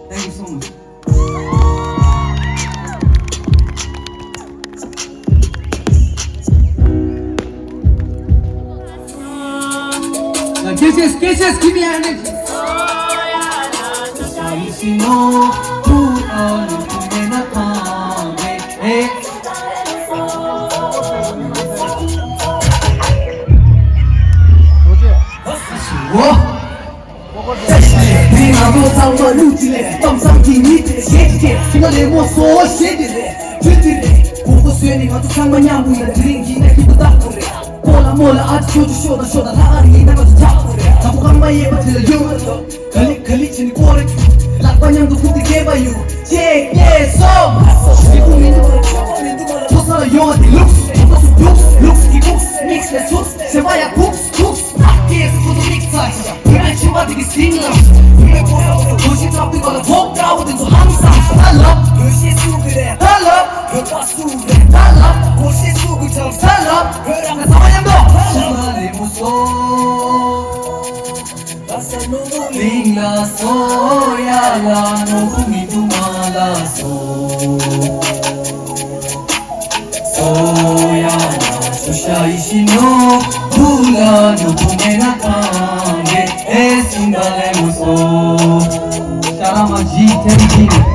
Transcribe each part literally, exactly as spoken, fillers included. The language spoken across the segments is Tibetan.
Thank you so much. Now, K C S, K C S, give me an energy. Whoa. དེ་ང་ཚོ་ཚང་མ་ལུས་ཀྱི་ལས་གཏམ་བཟང་གི་མི་དེ་ཞེད་ཀྱི་ཀྱེ་སུ་ན་ལས་མོ་སོ་ཞེད་དེ་རེད་དུས་དེ་རེད། དགོངས་པ་བཟོས་ནས་ང་ཚོ་ཚང་མ་མཉམ་པོ་ཡིན་ན་དེ་རིང་ཡིན་ན་ཁྱི་པོ་བདག་པོ་རེད། པོ་ལ་མོ་ལ་ཨ་ཅི་ཆོ་ཆོ་ཤོ་ད་ཤོ་ད་ལྷ་ཨ་རི་ཡིན་ན་ང་ཚོ་ཆག་པོ་རེད། དང་པོ་རྐང་པ་གཡས་པ་དེ་ལ་ཡོད་མ་རེད། ག་ལེ་ག་ལེ་བྱས་ནས་སྐོར་རེ་བྱུང་། ལག་པ་མཉམ་དུ་ཁུག་སྟེ་སྐེད་པ་གཡུག་ཅེས་སྐད་སོ། ཞེ་པོ་མི་འདུག་ལ་ཆོག་པ་མི་འདུག་ལ་ཐོ་ས་ལ་ཡོང་བ་དེ་ལུགས་ཐོ་ས་སུ་རྒྱུགས་ལུགས་ཀྱི་ཁུགས་མིག་ལ་ཚུགས་སེམས་པ་ཡ་ཁུགས་ཁུགས། ཐག་སྐད་སུ་ཁོ་ཚོ་མིག་ཚ་ཞིག་བུད་མེད་ཆུང་བ་དེ་གི་སིང་ལ། བུད་མེད་ཕོ་ས་ཁོ་ཚོ་གོ་ཤི་ཁྲག་ཏུ་བ་ལ་བོག་འདྲ་བོ་དེ་ཚོ་ཧང་སང་ད་ལབ། བོད་ཤེས་སུ་གི་རེད་ད་ལབ། བོད་པ་སུ་རེད་ད་ལབ། གོ་ཤེས་སུ་གི་ཆགས་ད་ལབ། བོད་རང་གི་ཚ་བ་མཉམ་དུ་ད་ལབ། ལེ་མོ་སོ། གླིང་ལ་སོ་ཡ་ལ་ནོར་བུ་མི་འདུག་མ་ལ་སོ། སོ་ཡ་ལ་ཆུ་ཤ་ཡི་ཤི་ནོར་བུ་ལ་ནོར་བུ་མེད་ན་གང་གི་ཨེ་སིང་ག་ལེ་མོ་སོ། ཤ་ར་མ་ཇི་ཐེན་ཇི།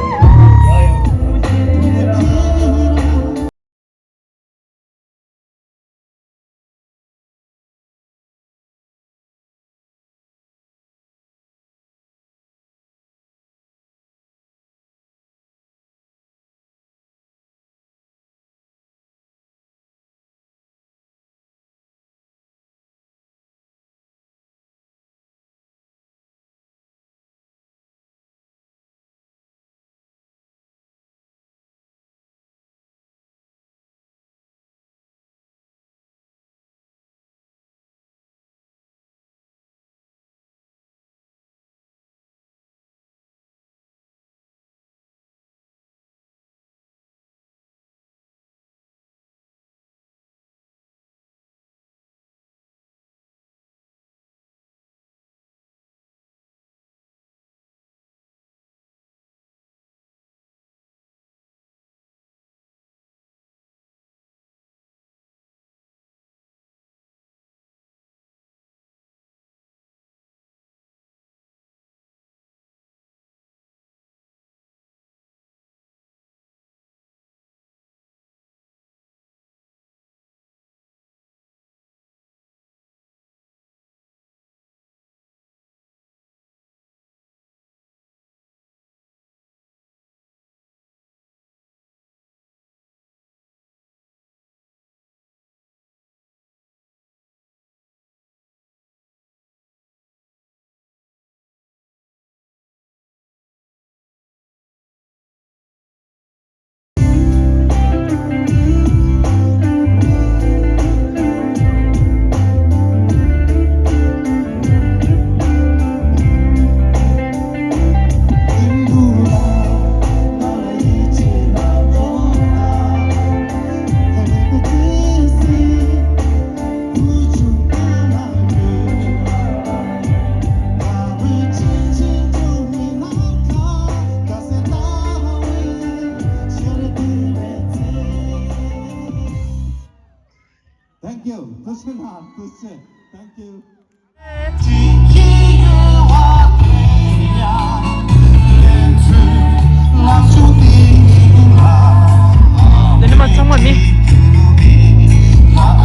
you. ཐུགས་རྗེ་གནང་། ཐུགས་རྗེ་ཆེ། Thank you. འདི་ནི་མ་ཚང་མ་མི། ཨོ།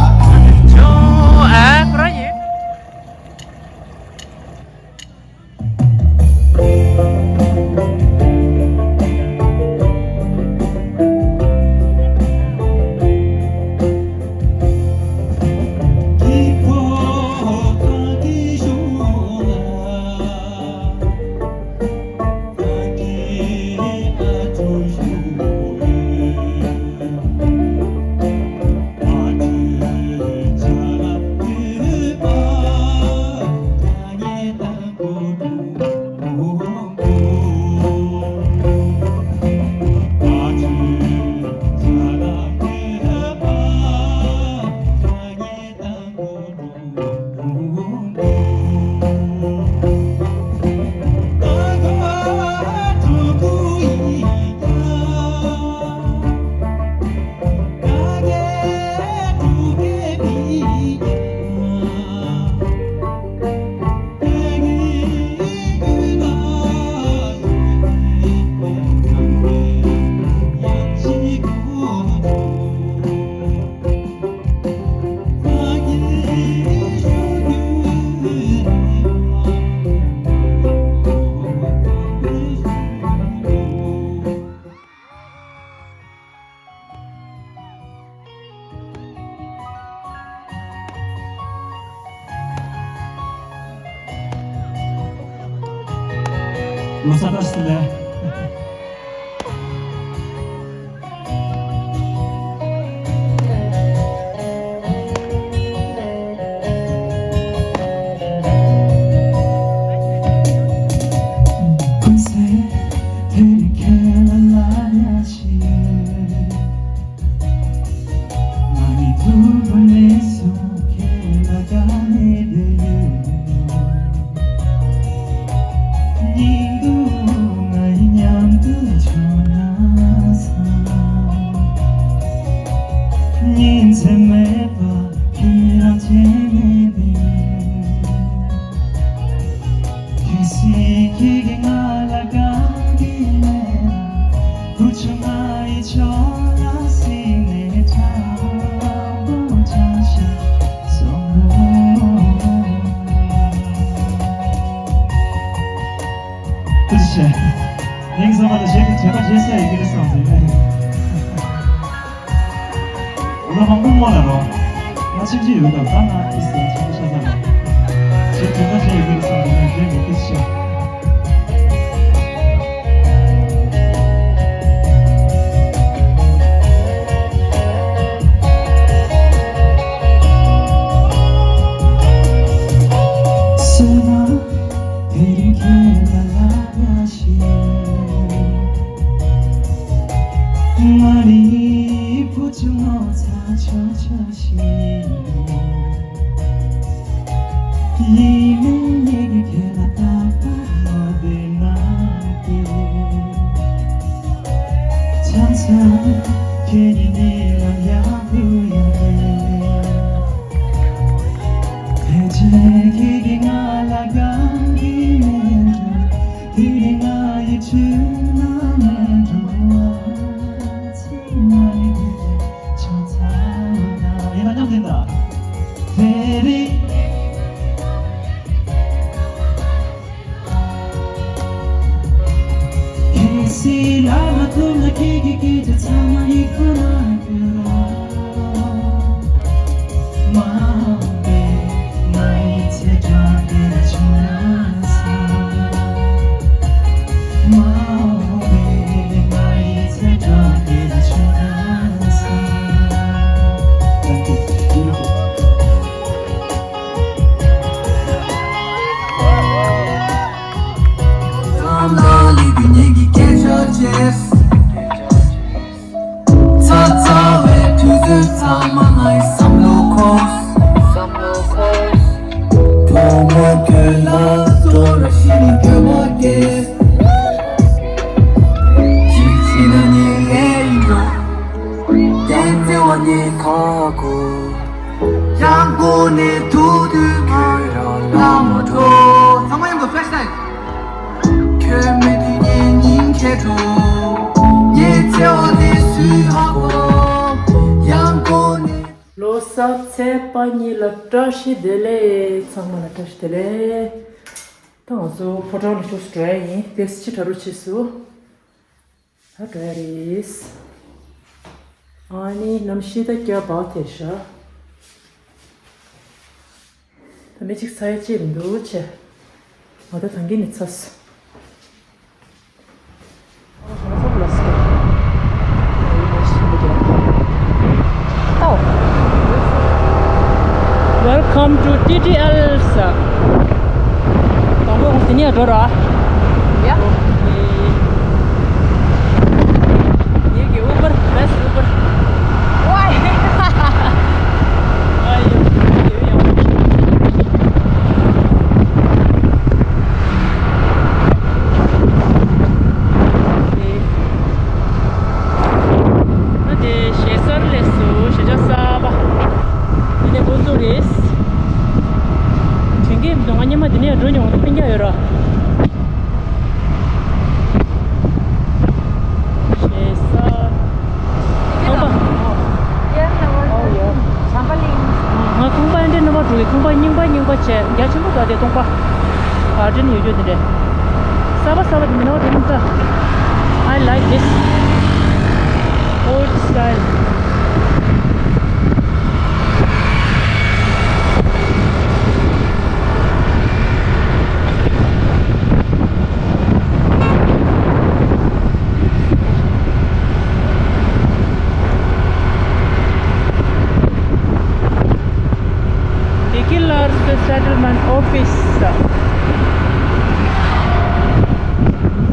ཨ། ཁོ་རང་ཡིན། ལོ་གསར་བཀྲ་ཤིས་བདེ་ལེགས། ཐུགས་རྗེ་ཆེ། ངས་བསམ་པ་ལ་བཤད་ཀྱི་དྲན་པ་བརྗེད་ས་ཡི་གེ་རེ་བསམ་ཟིན་ནས། འོ་ན་མང་པོ་སྨོན་ལ་རོ། ང་ཆིག་ཅིག་ཡོད་ཀྱང་ད་ང་ཏི་སི་ཆིག་ཤ་ས་ལ། ཆེ་དྲན་པ་བཤད་ཡི་གེ་རེ་བསམ་ཟིན་ནས་རྗེས་ནས་ཏི་སི་ཤ། ཚ་ཚ་བའི་དུས་ཚོད་ཚང་མ་ངའི་བསམ་བློ་འཁོར། བསམ་བློ་འཁོར། བུ་མོ་ཁྱོད་ལ་དོ་ར་ཤི་ནས་འགྱོད་པ་སྐྱེས། ཅིག་ཤི་ན་ནི་ལས་ཡིན་འགྲོ། བསྟན་འཛིན་བ་ནི་ཁ་ཁོ། ཡང་སྒོ་ནས་ཐུག་དུས་ཁྱོད་རང་ལ་མ་འགྲོ། ཚང་མ་མཉམ་དུ་ཕེ་སི་ཊི་ལའིབ། ཁྱོད་མེད་དུས་ངའི་སྙིང་ཁྱེར་འགྲོ། ངའི་བརྩེ་བ་དེ་སུས་ཧ་གོ། ཡང་སྒོ་ནས། ལོ་གསར་ཚེས་པ་གཉིས་ལ་བཀྲ་ཤིས་བདེ་ལེགས། ཚང་མ་ལ་བཀྲ་ཤིས་བདེ་ལེགས། ད་ང་ཚོ་ཕོ་བྲང་ལ་ཕྱོགས་སུ་འགྲོ་ཡ་ཡིན། ཏོག་ཙམ་ཕྱི་དྲགས་རོགས་བྱེད་སོང་། ད་འགྲོ་ཡ་རེད། ཨ་ནི་གནམ་གཤིས་ད་སྐྱ་བག་ཐེ་ཤ། ད་མི་གཅིག་ཚ་ཡ་ཅིག་མི་འདུག་ཆེ། ང་ད་ཐང་གི་ནི་ཚ་སོང་། Welcome to T T L sir. དང་པོ་དེ་ནས་འགྲོ་ར། ཡ། ཡེ་གི་Uber, best Uber. ཝའི། ཨ་ཡོ། ད་དེ་ཞེ་སར་སླེབས་སོང་། ཞེ་ཆགས་གསར་པ། འདི་ནས་འགོ་བཙུགས་རེད། དྲན་གྱི་མི་འདུག་ང་སྔོན་མ་འདི་ནས་འགྲོ་མྱོང་། སྤུན་ཀྱག་ཡོད་ར། ཞེ་སར། ཁང་པ། ཨོ་ཡ། བྱམས་པ་གླིང་། ང་ཁང་པ་འདི་རྣམ་པ་དྲུག་གི་ཁང་པ་རྙིང་པ་རྙིང་པ་བྱས། རྒྱ་ཆེན་པོ་དགའ་བདེ་སྟོང་པ། ག་དྲིན་ཡོད་རྒྱུ་དེ་འདྲས། གསར་པ་གསར་པ་དེ་མི་སྣང་བ་དེ་མི་འདྲ། I like this old style. Dikilars Settlement Office. ད་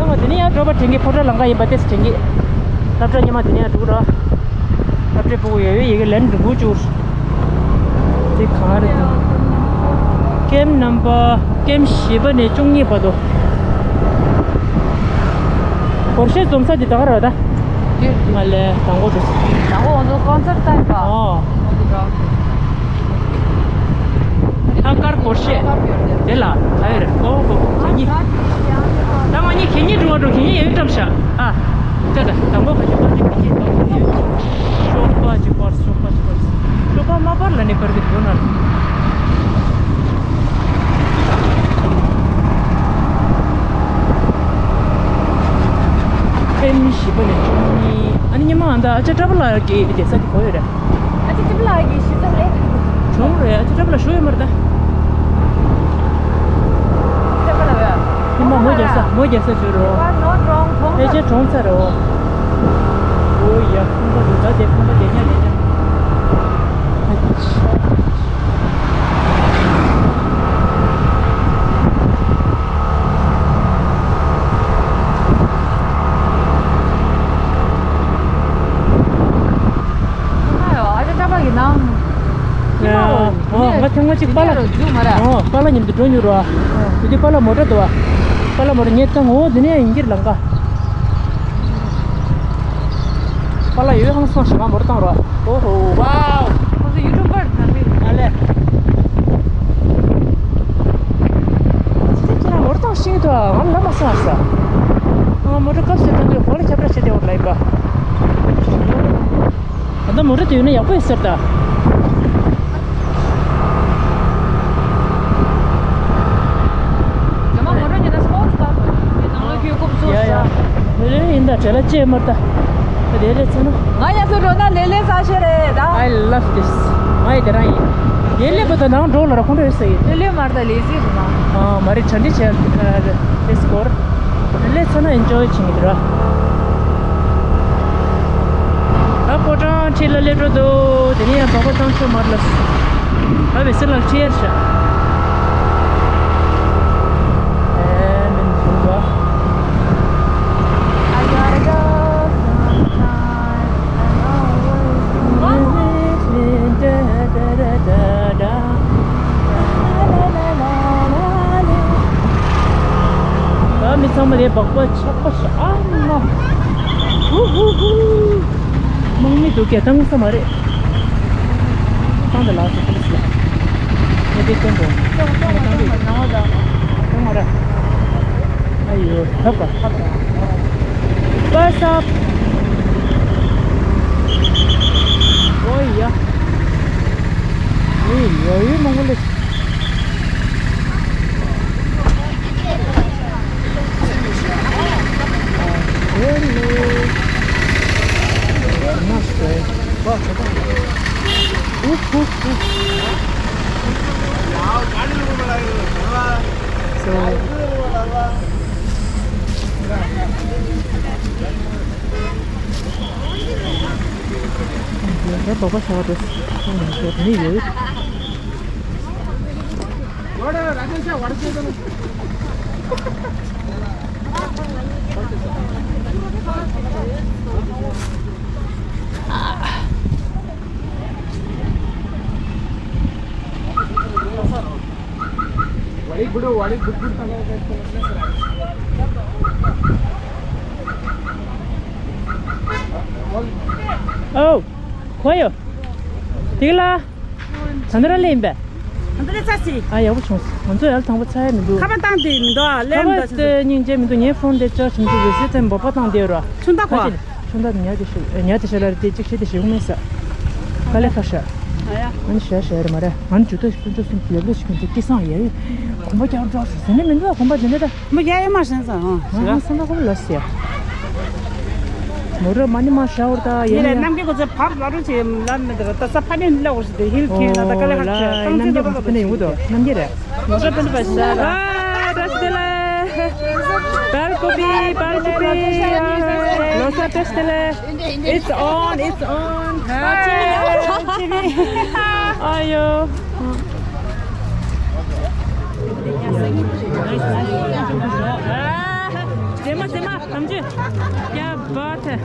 ང་དེ་ནས་ཡར་འགྲོ་བ་དྲན་གྱི། ཕོ་བྲང་ལམ་ཁ་ཡིན་པ་དེ་དྲན་གྱི། སློབ་གྲྭ་སྔོན་མ་དེ་ནས་ཡར་འགྲོ་ར། སློབ་གྲྭའི་ཕྲུ་གུ་ཡོད་ཡོད་ཡི་གེ་ལེན་འགྲོ་དགོས་བཅུག་དེ་གང་རེད་དོ། ཀེམ་རྣམ་པ། ཀེམ་བཞི་པ་ནས་བཅུ་གཉིས་བར་དུ། སྒོར་གཞས་འཛོམས་ས་དེ་ད་ག་རེད་ད། ང་ལས་དང་པོ་འགྲོ། དང་པོ་ང་ཚོ་ཀོན་སར་ཊི་ལྟ་ཡིན་པ། ཨོ། ལྷག་དཀར་སྒོར་གཞས། དེ་ལ་ད་ཡོད་རེད། ཨོ་ཧོ། གད་སྙིགས། ད་ང་གཉིས་གད་སྙིགས་འགྲོ་བ་འགྲོ། གད་སྙིགས་ཡོད་བཀྲམ་བཞག་ཨ། ད་ད་དང་པོ་ག་ཅིག་པར་ཅིག་གད་སྙིགས་འགྲོ་གི་ཡོད། ཤོག་པ་ཅིག་པར། ཤོག་པ་ཅིག་པར། ཤོག་པ་མ་པར་ལ་ནི་པར་གི་དགོས་ན། ཀེམ་བཞི་པ་ནས་བཅུ་གཉིས། ཨ་ནི་སྔོན་མ་ཨ་མདའ་ཨ་ཅག་བཀྲ་བྷ་ལགས་ཀྱི་བསྡད་ས་དེ་གོ་ཡོད་རེད། ཨ་ཅག་བཀྲ་བྷ་ལགས་ཀྱི་གཞི་རྩ་ལས། གྲོང་རེད། ཨ་ཅག་བཀྲ་བྷ་ལགས་ཞུ་ཡོད་མ་རེད་ད། བཀྲ་བྷ་ལགས་ཡ། ཉི་མ་མོ་རྒྱག་ས། མོ་རྒྱག་ས་བྱོས་རོགས། ཨ་ནོ་གྲོང་གྲོང་ཚ། ཕལ་ཆེར་གྲོང་ཚ་རེད། ཨོ་ཡ། ཁང་པ་འདུག་ད་དེ་ཁང་པ་དེ་ཉག་དེ་ཉག་ཨ་ཅག་ཨ་ཅག་བཀྲ་བྷ་གི་ནང་། ཨོ། ང་ཐེངས་མ་གཅིག་པཱ་ལགས། ཨོ། པཱ་ལགས་མཉམ་དུ་འགྲོ་མྱོང་ར། དེ་དུས་པཱ་ལགས་མོ་ཊ་འདུག་པ། པཱ་ལགས་མོ་ཊ་ཉལ་ཐང་། ཨོ་དེ་ནས་ཡིན་གྱི་རེད་ལམ་ཁ། པཱ་ལགས་ཡོད་ཧང་སང་ཞིག་ང་མོ་ཊ་བཏང་ར། ཨོ་ཧོ། ཝའོ། ཁོང་ཚོ་ཡུ་ཊུབ་པར་ཐང་རེད། ཨ་ལས། ཁྱེད་རང་མོ་ཊ་བཏང་ཤེས་འདུག་ང་ལབ་མ་སོང་ཨ་ས། ང་མོ་ཊ་སྐབས་སུ་བཏང་དུས་གོ་ལ་ཁྱབ་བསྒྲགས་བྱེད་བདེ་བོ་ལབ་ཡིན་པ། ད་ལྟ་མོ་ཊ་དེ་ཡོད་ན་ཡག་པོ་ཡོད་ཟེར་ད། རྒྱ་མ་མོ་ཊ་ཉོས་ན་སྤོར་ཊི་ཀར་དང་ནང་ལོགས་ཀྱི་རྐུབ་བཙུགས་ཡ་ཡ། ས། ལོས་ལོས་ཡིན་ད། བྲེལ་བ་ཅི་ཡོད་མ་རེད་ད། དེ་ལས་ཚེ་ན། ང་ཡ་སུ་འགྲོ་ན་ལེ་ལེ་ས་ཤེ་རེད་ད། I love this. ང་ཡི་དེ་རང་ཡིན། དེ་ལས་པ་ད་ནང་འགྲོ་ལ་ར་ཁོང་ཁྲོ་ཡོད་ས་ཡིན། ལེ་ལེ་མ་རེད་ད། ལེ་ཟི་རེད་ན། ཨ་མ་རེད། གྲ་སྒྲིག་བྱས་རེད་སྐོར། ལེ་ཚ་ན་ཨེན་ཇོའི་བྱེད་ཀྱི་འདུག་ར། ད་ཕོ་བྲང་འཁྲིས་ལ་སླེབས་འགྲོ་འདུག་དེ་ནས་ཡང་སྦག་སྦག་བཏང་ཆོག་མ་རེད་ལ། ད་བེ་སི་ལ་ཁྲིད་ཡར་བཞག་ཨེ་མིན་བྱུང་བ། I gotta go sometime. ད་མི་ཚང་མ་རེད། སྦག་སྦག་ཆགས་པ་ཤ་ཨ་མ། ཧུ་ཧུ་ཧུ། དམག་མི་འདུག་གས། བཏང་ས་མ་རེད། བཏང་དེ་ལ་སོ་པོ་ལིས་ལ། དེ་སྟོན་དགོས། ཡོང་མ་ར། ཨ་ཡོ། ཧབ་ག་ཧབ་ག What's up? ཨོ་ཡ། ཨེ་ཡ་ཡོ་མང་པོ་ལེ། ཨོ། ཁོ་ཡོ། དེ་ལ། ད་འདི་ར་ལེན་པས། ད་འདི་ལ་ཚ་སི། ཨ་ཡག་པོ་བྱུང་སོང་། ང་ཚོ་ཡར་དང་པོ་ཚ་ཡ་མི་འདུག་ཁ་པར་བཏང་དེ་མི་འདུག་ཨ་ལེན་ཁ་པར་དེ་སྙིང་རྗེ་མི་འདུག་ངའི་ཕོན་དེ་ཅག་བྱུང་ཚུལ་རེ་སི་ཐན་འབོ་པ་བཏང་དེ་ར། ཆུང་ད་ཁོ། ཆུང་ད་ཉག་གི་ཤི་ཉག་དེ་ཤི་ལ་རེ་དེ་གཅིག་ཤི་དེ་ཤི་གུ་མེད་ས། དཀའ་ལས་ཁ་ཤ། ཨ་ཡ། ང་ནི་ཤ་ཤ་རེ་མ་རེད། ང་ནི་ཇུ་ཏོ་ཀུན་སྤྱོད་སུན་ལེབ་ལེ་ཞིག་གི་སྐྱེ་སང་ཡ་ཡི། གོམ་པ་རྒྱག་འགྲོ་ཟེར་ནི་མི་འདུག་གོམ་པ་དེ་འདྲ་ད། མོ་ཡ་ཡ་མ་ཤེས་ས་ཧོ། ང་ང་སང་ད་ཁོ་ལ་སི་ཡ། མོ་ར་མ་ནི་མ་ཤ་བར་ད་ཡ་ཡ་ལ་ནམ་གི་གོ་ཚེ་བབ་ལ་རུ་ཆེ་ལ་མི་འདུག་ད་ས་ཕ་ནི་ལ་འོ་ཞིག་དེ་ཧིལ་ཁི་ན་ད་ཀ་ལ་ཁ་ཆ་ཏང་ཚེ་ད་ད་ད་ནམ་གི་རེད། མོ་ས་པན་པ་ཤ་ར། ཨ་ར་སི་ལ། བར་ཀོ་པི་བར་ཀོ་པི། ལོ་ས་བཀྲ་ཤིས་བདེ་ལེགས། It's on, it's on. Hi. ཨ་ཡོ། རྫི་མ་རྫི་མ་གམ་ཆུ། क्या बात है.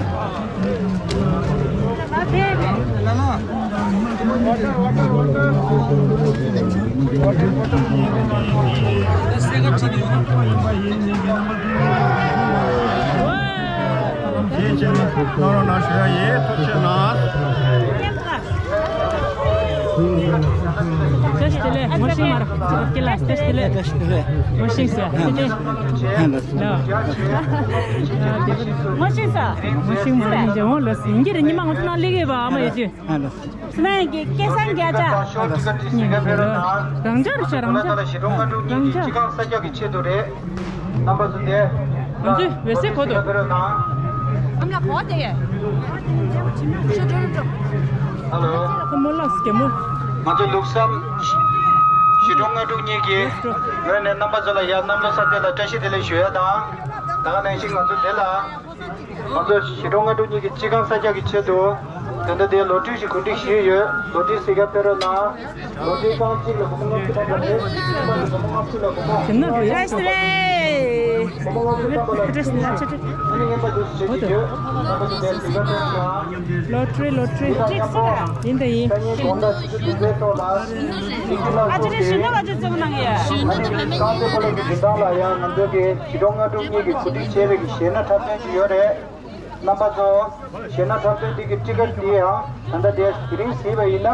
བཀྲ་ཤིས་བདེ་ལེགས། ངོ་ཤེས་མ་རེད། ཁྱེད་ལ་བཀྲ་ཤིས་བདེ་ལེགས། ངོ་ཤེས་སོང་། ངོ་ཤེས་སོང་། ངོ་ཤེས་མ་རེད། ཉིན་རྗེས་འོང་ལོ་སིང་གི་རེད། ཉི་མ་ང་ཚོ་ནང་སླེབས་ཡོད་པ། ཨ་མ་ཡོད་ཅི། སི་ནན་གྱི་སྐལ་བཟང་བརྒྱ་ཆ། རང་འཇགས་རེད་ཤག་རང་འཇགས། རང་འཇགས། རང་འཇགས། རྣམ་པ་ཚོ་དེ། ང་ཚོའི་འོད་ཟེར་གོ་འདུག་ཨ་མ་ལགས་གོ་བ་དེ། ཧ་ལོ། ཁོ་མོ་ལགས་སྐྱེ་མོ། ང་ཚོ་ལུགས་བསམ་གཞིས་གྲོང་ལྔ་དྲུག་གཉིས་ཀྱི་ངོས་ནས་རྣམ་པ་ཚོ་ལ་ཡར་གནམ་ལོ་གསར་ཚེས་ལ་བཀྲ་ཤིས་བདེ་ལེགས་ཞུ་ཡ་དང་། ད་ག་ནང་བཞིན་ང་ཚོ་དེ་ལ། ང་ཚོ་གཞིས་གྲོང་ལྔ་དྲུག་གཉིས་ཀྱི་སྤྱི་ཁང་གསར་རྒྱག་གི་ཆེད་དུ། དེ་འདྲ་དེ་ལོ་ཊི་རི་ཞིག་གོ་སྒྲིག་ཞུས་ཡོད། ལོ་ཊི་རི་གཟིགས་ཀ་ཕེབས་རོགས་གནང་། ལོ་ཊི་རི་རྐང་གཅིག་ལ་སྒོར་མོ་ལྔ་བཅུ་ཐམ་པ་རེད། སྒོར་མོ་ལྔ་བཅུ་ལ་སྒོར་མོ། དེ་ན་རེད། བཀྲ་ཤིས་བདེ་ལེགས། སྒོར་མོ་ལྔ་བཅུ་ཐམ་པ་ལ་བཀྲ་ཤིས་བདེ་ལེགས། ཨ་ནི་རྔན་པ་འདུག་སེ་བྱེད་ཀྱི་ཡོད། རྣམ་པ་ཚོ་དེ་གཟིགས་ཀ་ཕེབས་རོགས་གནང་། ལོ་ཊི་རི་ལོ་ཊི་རི། ཡིན་ད་ཡིན། སང་ཉིན་དགོང་དག་ཆུ་ཚོད་བདུན་པའི་ཐོག་ལ། ཨ་ཅེ་རེ་ཞུས་ན་ང་ཚོས་རྩེད་མོ་གནང་གི་ཡ། ཨ་ནི་རྐང་རྩེད་སྤོ་ལོ་གི་འཛིན་ཐང་ལ་ཡང་ང་ཚོ་གི་གཞིས་གྲོང་ལྔ་དྲུག་གཉིས་ཀྱིས་གོ་སྒྲིག་བྱས་པའི་གི་གཞས་སྣ་འཁྲབ་སྟོན་ཅིག་ཡོད་རེད། རྣམ་པ་ཚོ། གཞས་སྣ་འཁྲབ་སྟོན་འདི་གི་ཊི་ཀེ་ཊི་འདི་ཡང་ད་ལྟ་དེ་དེ་རིང་གཟིགས་པ་ཡིན་ན།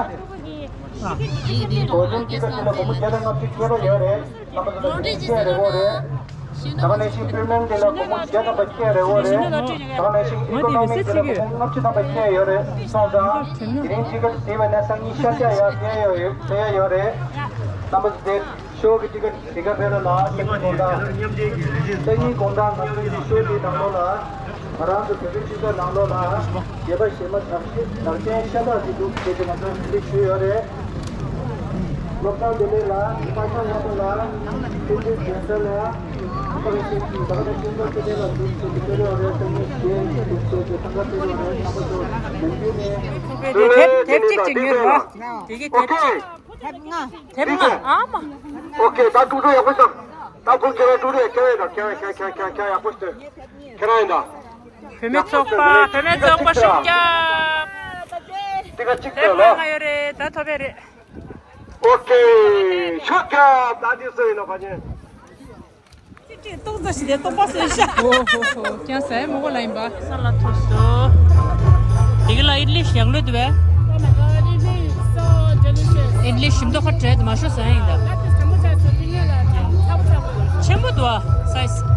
འོ་དེ་ཊི་ཀེ་ཊི་འདི་ལ་སྒོར་མོ་བརྒྱ་དང་ལྔ་བཅུ་ཁྱད་པར་ཡོད་རེད། རྣམ་པ་ཚོ་ལ་ཊི་ཀེ་ཊི་རེ་བོ་རེད། ད་ག་ནང་བཞིན་པུར་མོན་འདི་ལ་སྒོར་མོ་བརྒྱ་ཐམ་པ་ཁྱད་རེ་བོ་རེད། ད་ག་ནང་བཞིན་ཨི་ཀོ་ནོ་མིག་འདི་ལ་སྒོར་མོ་ལྔ་བཅུ་ཐམ་པ་ཁྱད་ཡོད་རེད། སོང་ཙང་དེ་རིང་ཊི་ཀེ་ཊི་གཟིགས་པ་ནས་སང་ཉིན་ཤར་རྒྱག་ཡག་ཕེབས་ཡོད་ཕེབས་ཡག་ཡོད་རེད། རྣམ་པ་ཚོ་དེ། ཤོ་གི་ཊི་ཀེ་ཊི་གཟིགས་ཀ་ཕེབས་རོགས་གནང་། སང་ཉིན་དགོང་དག་སང་ཉིན་དགོང་དག་ང་ཚོའི་ཤོ་དེའི་ནང་ལོགས་ལ། ང་རང་ཚོ་བོད་པའི་སྤྱི་ཚོགས་ནང་ལོགས་ལ། གཞས་པ་གཞས་མ་དག་ཤེས་དག་ཅན་ཤ་སྟག་ཅིག་འདུག་ཟེར་ཏེ་ང་ཚོས་གྲ་སྒྲིག་ཞུས་ཡོད་རེད། བློ་བཟང་བདེ་ལེགས་ལགས། པ་སངས་དབང་མོ་ལགས། ཕུན་ཚོགས་ལྗོན་ས་ལགས། ད་ག་ནང་བཞིན་ད་ག་ནང་བཞིན་ཚོགས་ཆེན་ལ་འདུག་ཟེར་ཏེ་ཕེབས་ཡོད་རེད། སང་ཉིན་གཞས་འདུག་ཟེར་ཏེ་འཚམས་ཁ་ཕེབས་ཡོད་རེད། རྣམ་པ་ཚོ་ནམ་རྒྱུན་ནས། དེབ་དེབ་ཅིག་ཅིག་ཉོས་རོགས། དེ་གི་དེབ་ཅིག་ཨོ་ཁེ། དེབ་ལྔ། ཨ་མ། ཨོ་ཁེ། ད་ཀྲུག་ཀྲུག་ཡག་པོ་བཏང་། ད་ཁོང་ཁྱེད་རང་ཀྲུག་ཀྲུག་ཡག་ཁྱེད་རང་ཡིན་ད། ཁྱེད་རང་ཁྱེད་རང་ཁྱེད་རང་ཁྱེད་རང་ཡག་པོ་ཞིག་ཁྱེད་རང་ཡིན་ད། བུད་མེད་ཚོགས་པ། བུད་མེད་ཚོགས་པ་ཤུགས་རྒྱབ། ཏི་ཀ་གཅིག་དེབ་ལྔ་ཡོད་རེད། ད་ཐོབ་པ་རེད། ཨོ་ཁེ། ཤུགས་རྒྱབ། ད་དེ་སུ་ཡིན་ནོ་ཕ་ཉན། ཅིག་ཅིག་ཏོག་ཙམ་ཞིག་དེ་ཏོག་པ་བཟོས་ཤག་ཨོ་ཧོ་ཧོ། ཀྱང་ཟས་མོ་གོ་ལ་ཡིན་པ། ས་ལ་ཐུག་སོ། དེ་གི་ལ་ཨིད་ལི་ཞག་ལོས་འདུག་པས། ཨིན་ལིཤ་ཞིམ་མདོག་ཁ་བྲལ་དུ་མ་ཤོར་ཟ་ཡིན་ད། ཆེན་པོ་འདུག་ཨ་སའི་ཛི།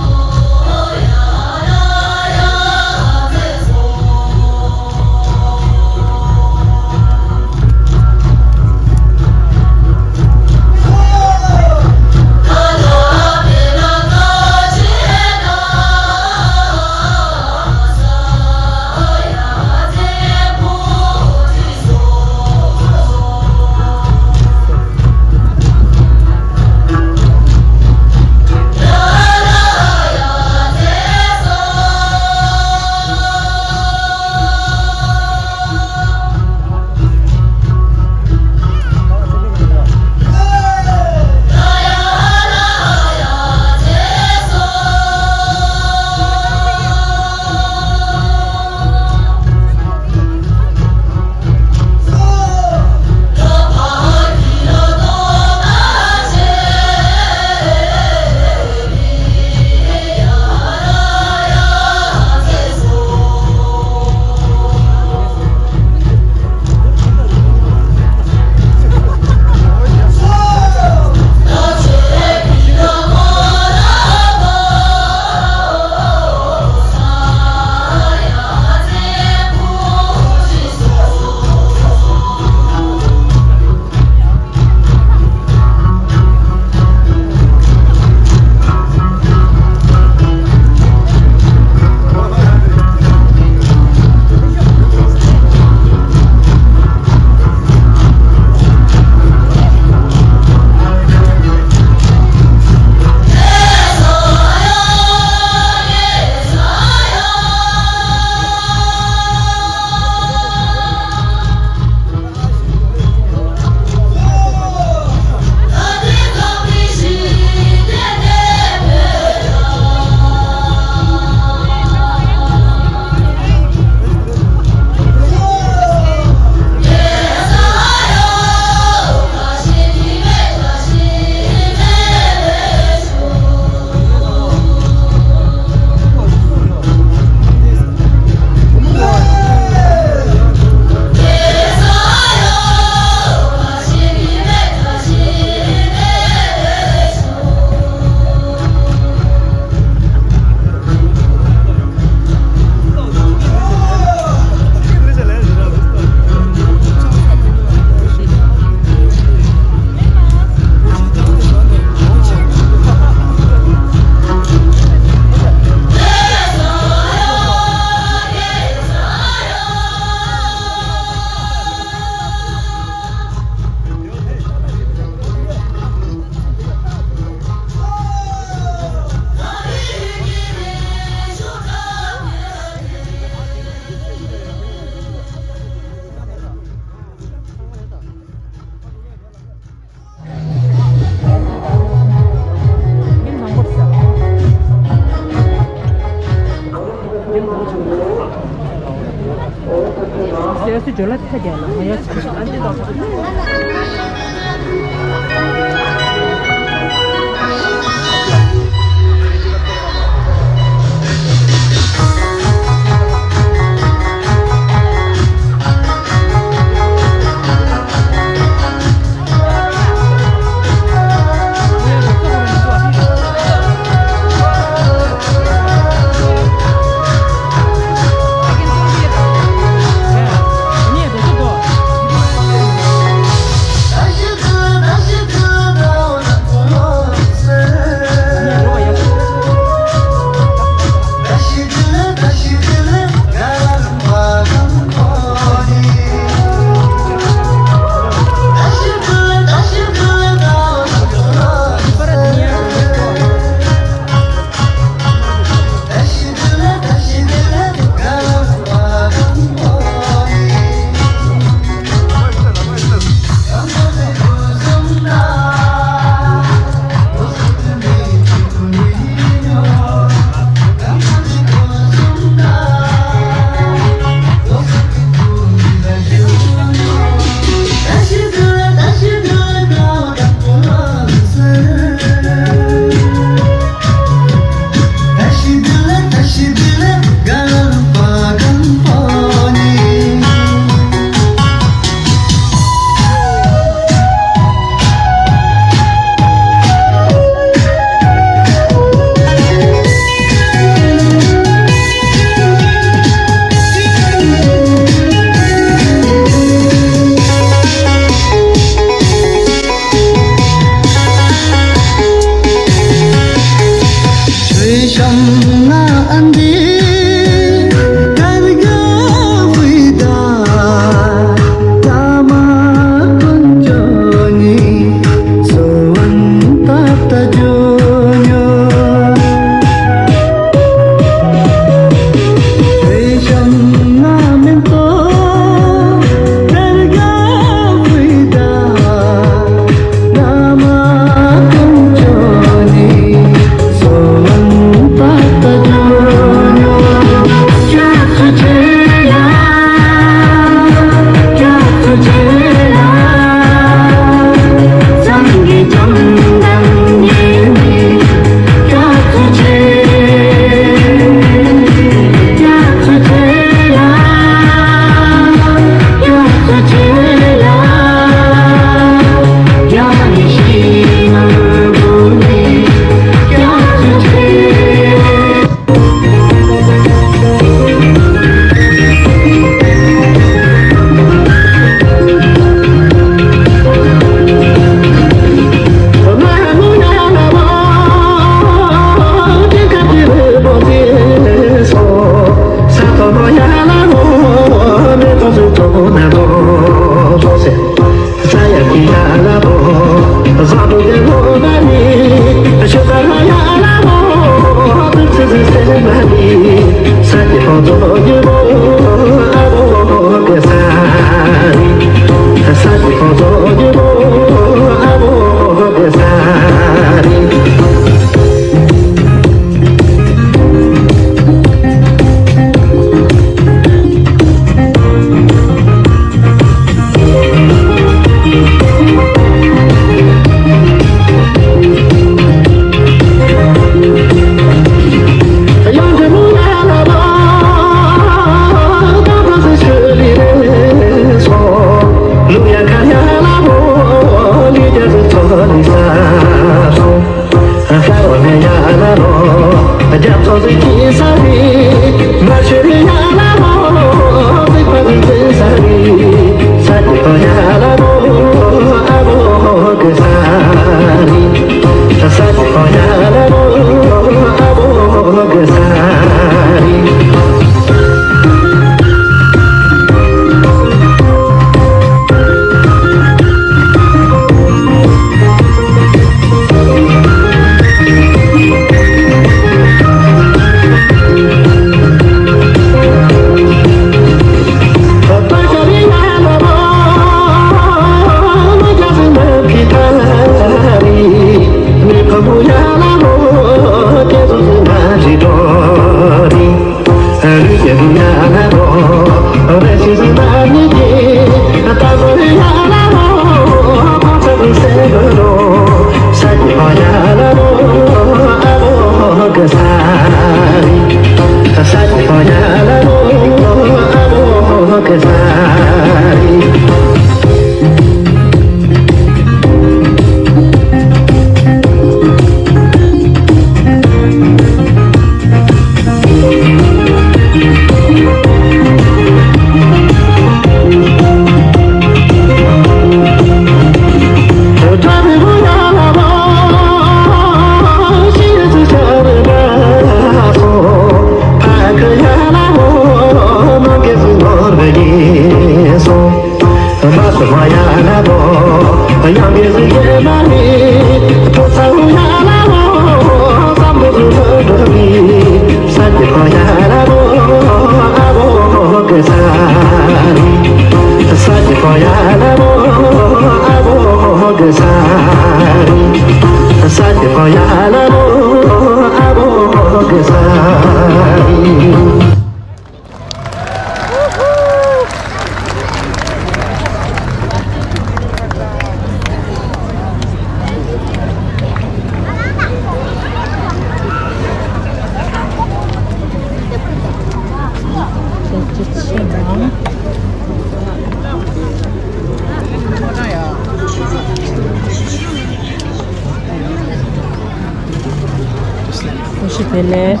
ཁོ་ཤི་དེ་ལས།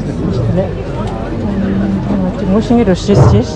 ངོ་ཤེས་ཀྱི་རུ་ཤེས་ཤེས།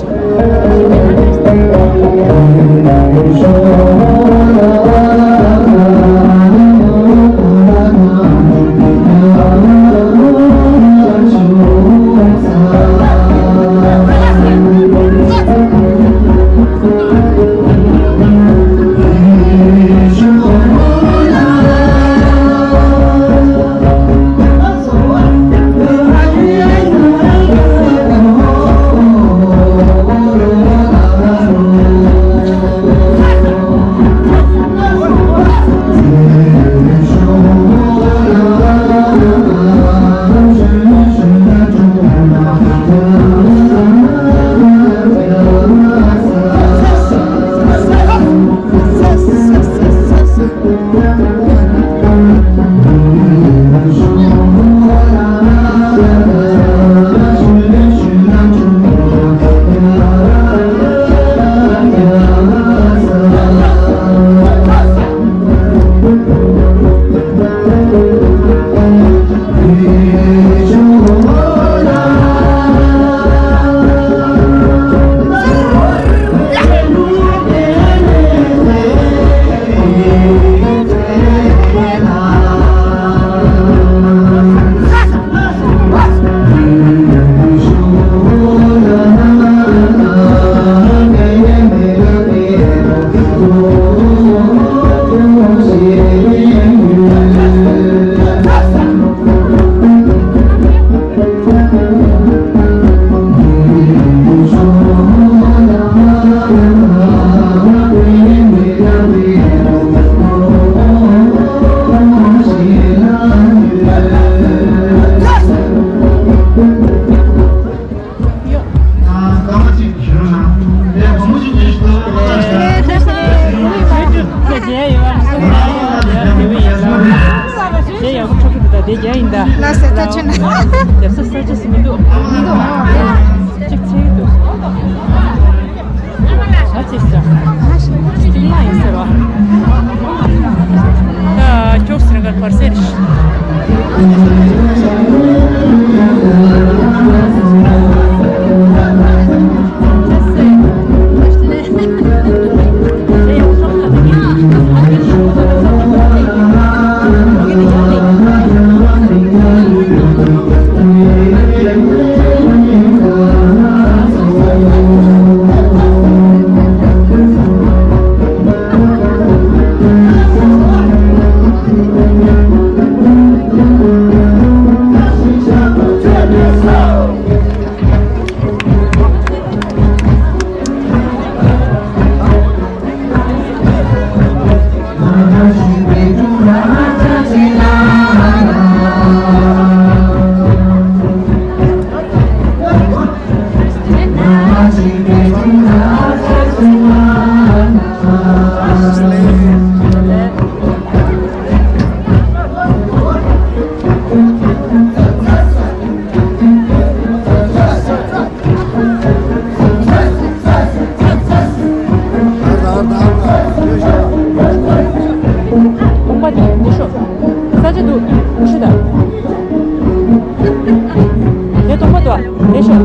ས་ཆ་ཟིན་མི་འདུག་མི་འདུག་གཅིག་ཚེ་འདུག་ས་ཆ་ཟ། སྟིང་ལ་ཡིན་ཟེར་བ། ད་ཁྱོགས་སེ་རང་གར་བར་སེ་རེ། གོང་པ་དེ་འདི་ཤོག་ས་ཆ་འདུག་ཤི་ད། དེ་གོང་པ་དུ་དེ་ཤོག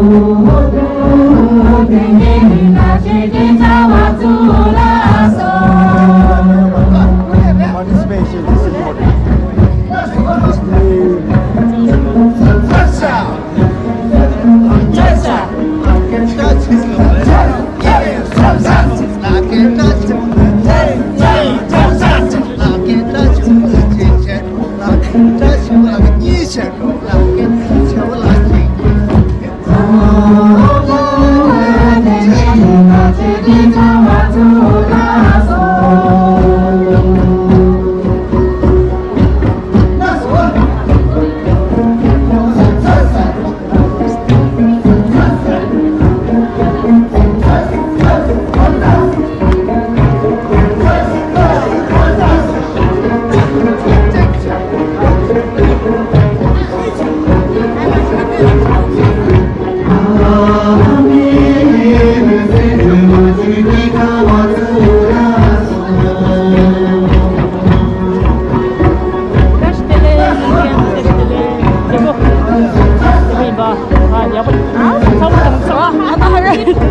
Participation is important.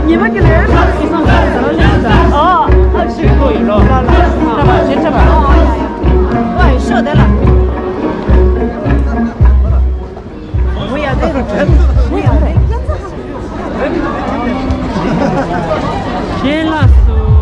ཉི་མ་གི་ལས། ཨ་ཤི་ཁོ་ཡིན་ལོ། ལ་ལ་ལ་ལ་ལ་ལ། ཨ་ཤི་ཁོ་ཡིན་ལོ། ཨ་ཤི་ཁོ་ཡིན་ལོ། ཞལ་ལགས་སོ།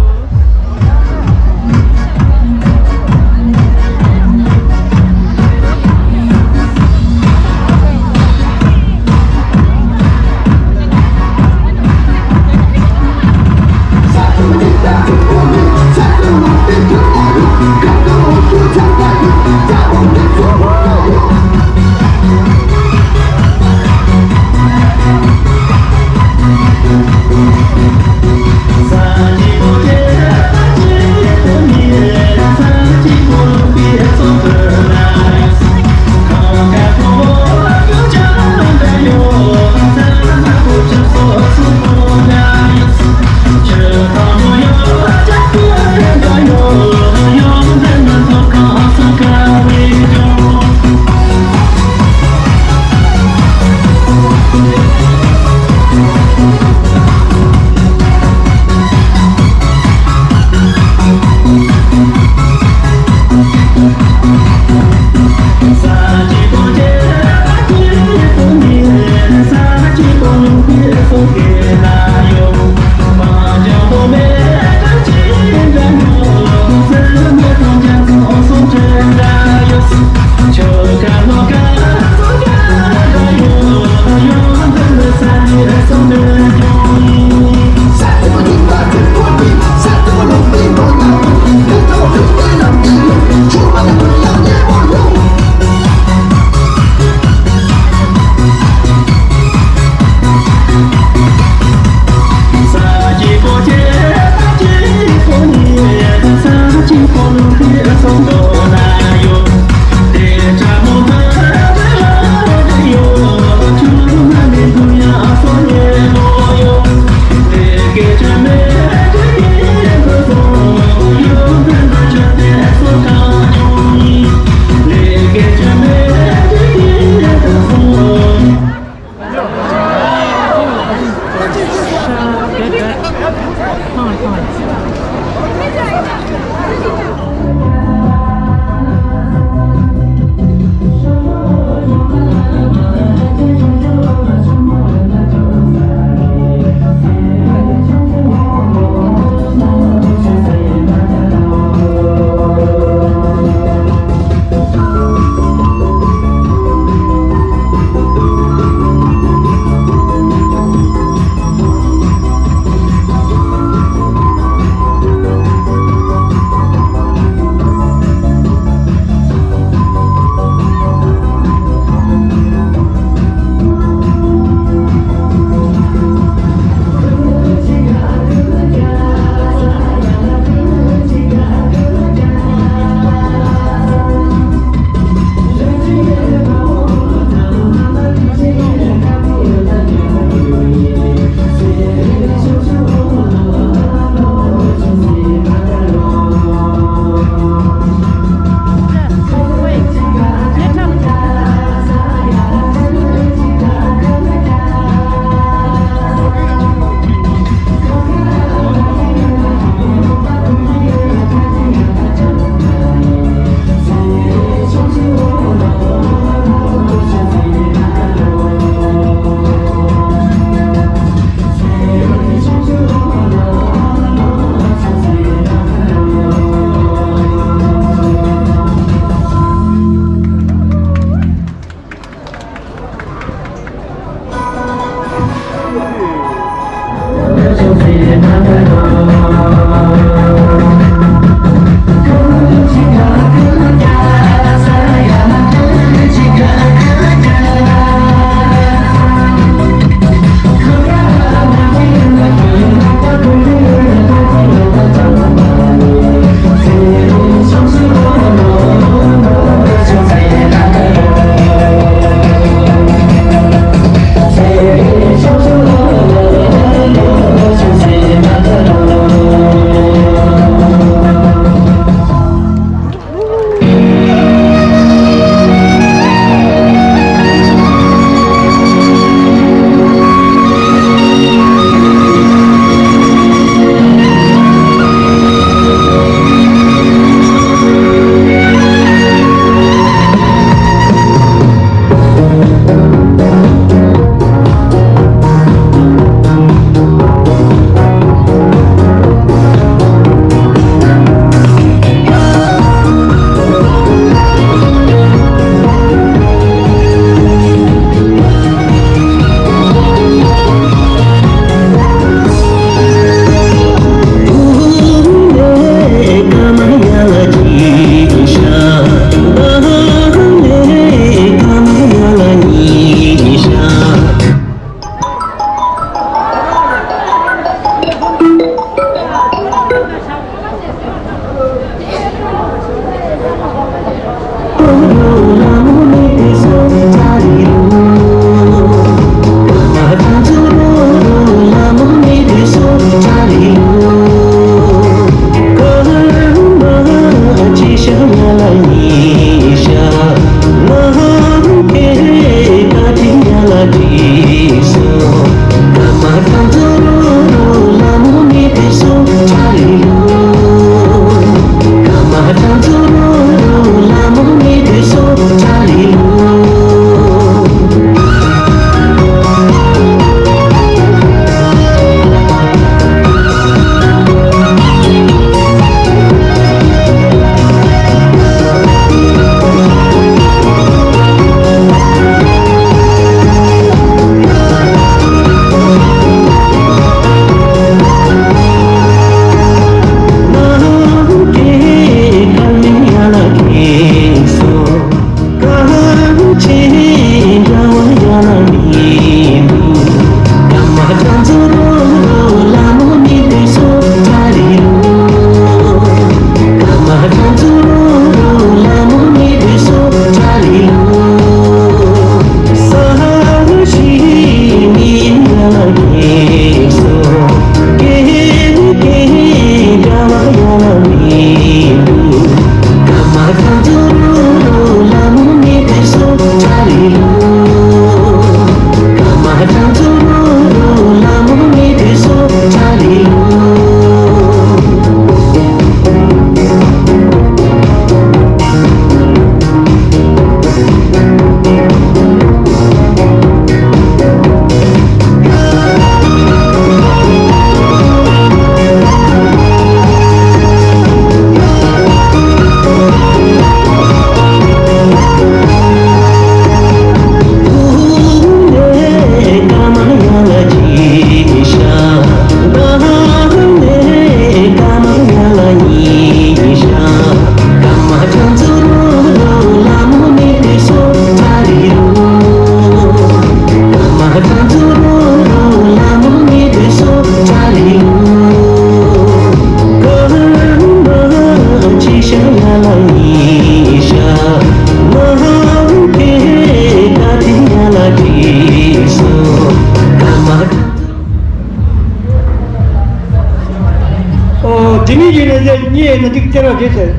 ནས་ཅིག་ཅེར་བ་བྱེད་ཟེར།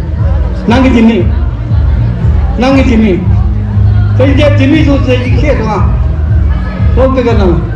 ནང་གི་ཇི་མི། ནང་གི་ཇི་མི། དེ་རྒྱབ་ཇི་མི་སོང་ཟེར་ཅིག་བཤད་སོང་ཨ། ཨོ་པེ་ག་ནང་།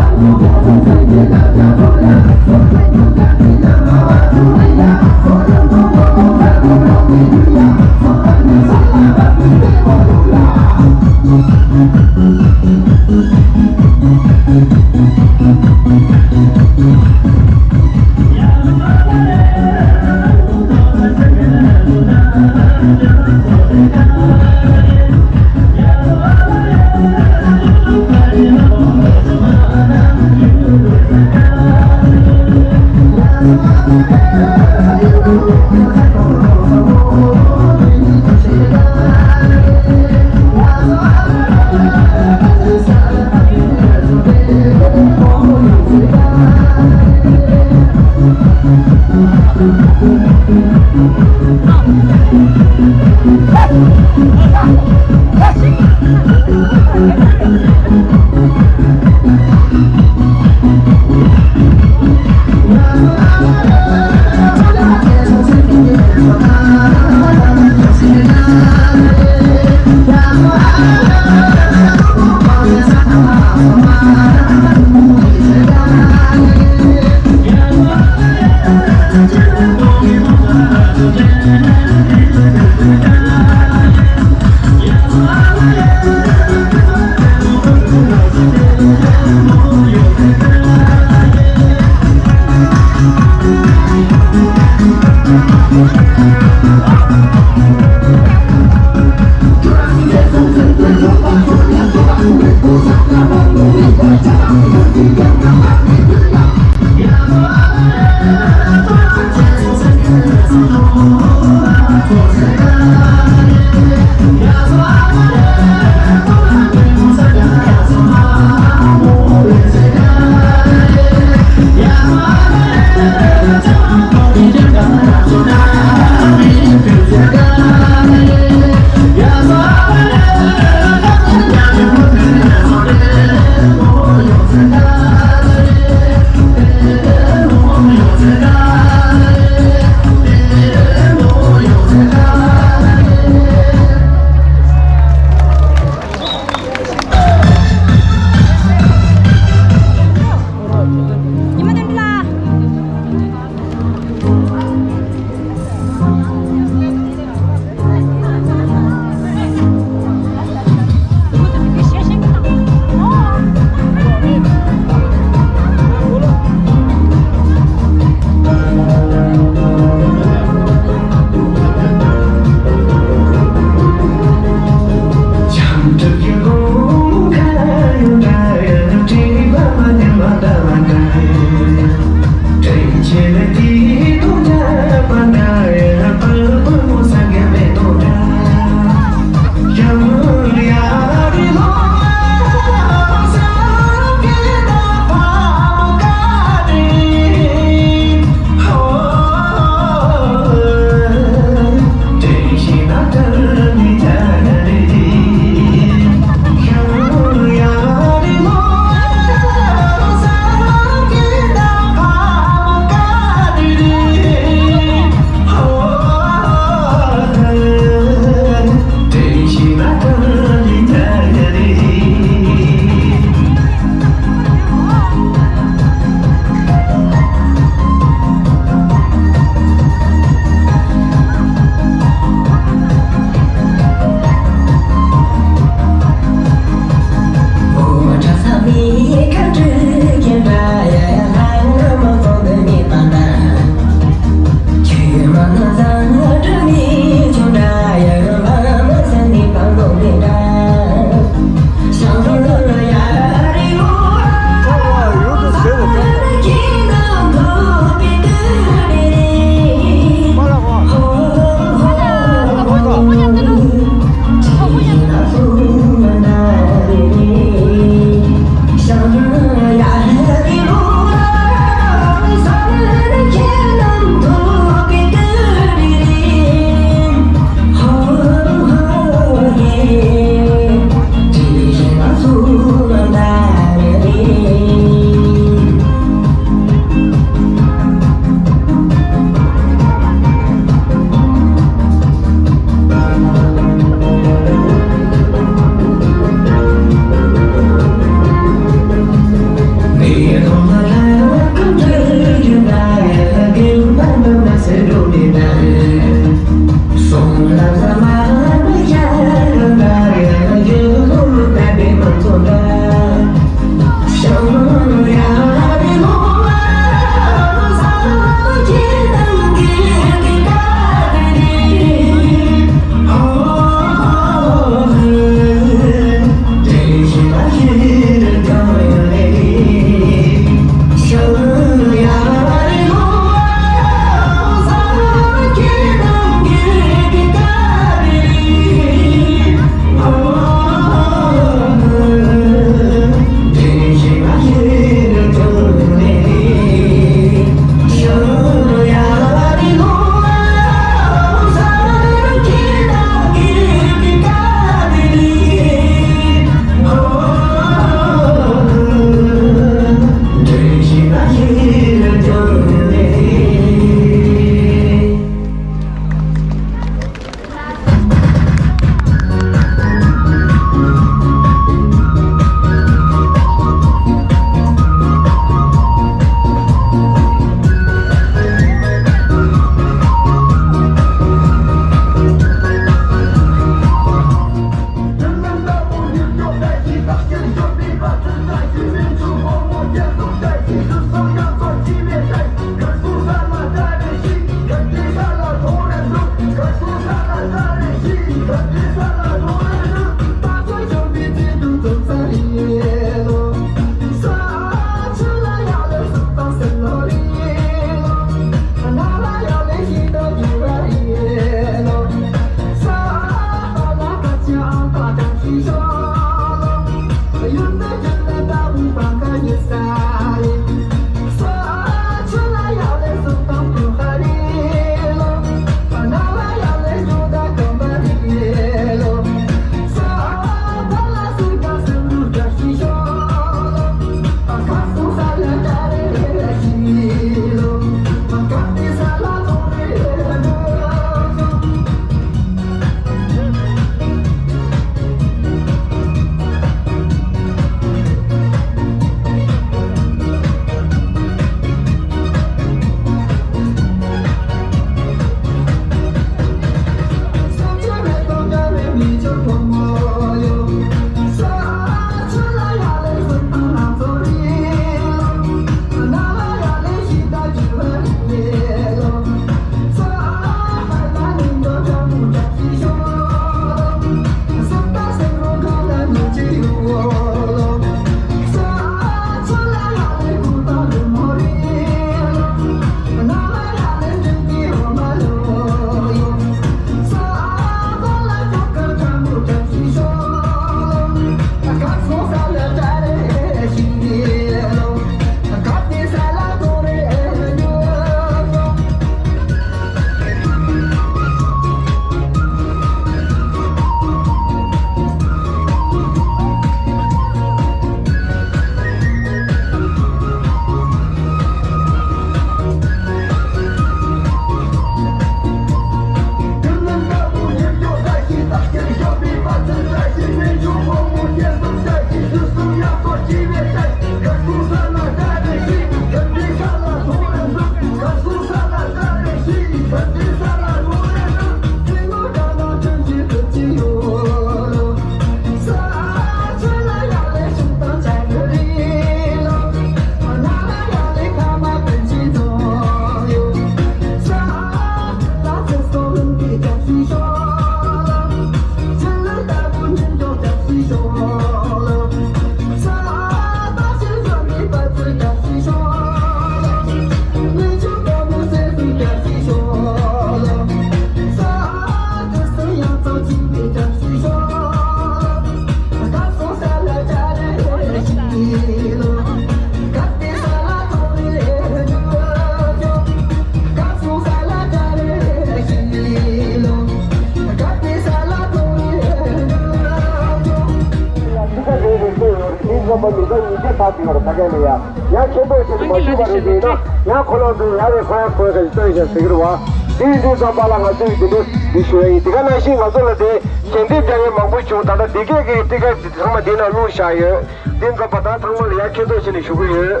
ཡ་དེ་བར་ཕ་གི་ལ་ཡ་ཡ་ཁྱེད་ཚོ་ཞིག་མ་ཞུ་བ་རེད་ཟེར་ན་ཡ་ཁོ་རང་ཚོས་ཡ་རེ་ཁོ་ཡ་ཁོ་ཡ་ག་ཞིག་ལྟོས་ཤག་ཟེར་གི་རེད་བ། དེ་ཡིན་དུས་ཙམ་པ་ལ་ང་ཚོས་དེ་འདྲ་འདི་ཞུ་ཡ་ཡིན། དེ་ག་ནང་བཞིན་ང་ཚོ་ལ་དེ་ཞལ་འདེབས་རྒྱག་མཁན་མང་པོ་བྱུང་། ད་ལྟ་དེ་གས་ཀྱི་ཊི་ཀེ་ཊི་ཚང་མ་དེ་ནང་བླུགས་བཞག་ཡོད། དེ་ཙམ་པ་ད་ཚང་མ་ལ་ཡ་ཁྱེད་ཚོ་བྱས་ནས་ཞུ་གི་ཡོད།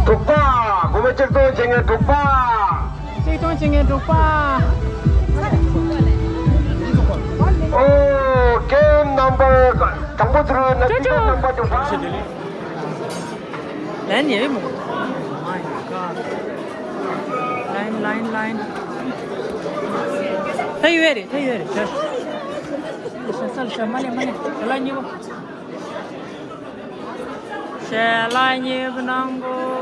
འབྲུག་པ། སྒོར་མོ་ཆིག་སྟོང་བྱེད་མཁན་འབྲུག་པ། ཆིག་སྟོང་བྱེད་མཁན་འབྲུག་པ། ཨོ། ཀེམ་ནམ་བར་དང་པོ་དེ་རུ་ན་ཀེམ་ནམ་བར་དང་པོ། ལན་ཡེ་མོ། ལན་ལན་ལན། ད་ཡོད་རེད། ད་ཡོད་རེད། ཤ་ས་ལ་ཤ་མ་ལེ་མ་ལེ་ལ་ཉེ་བོ། ཞལ་ལག་གཉིས་པོ་གནང་གོ།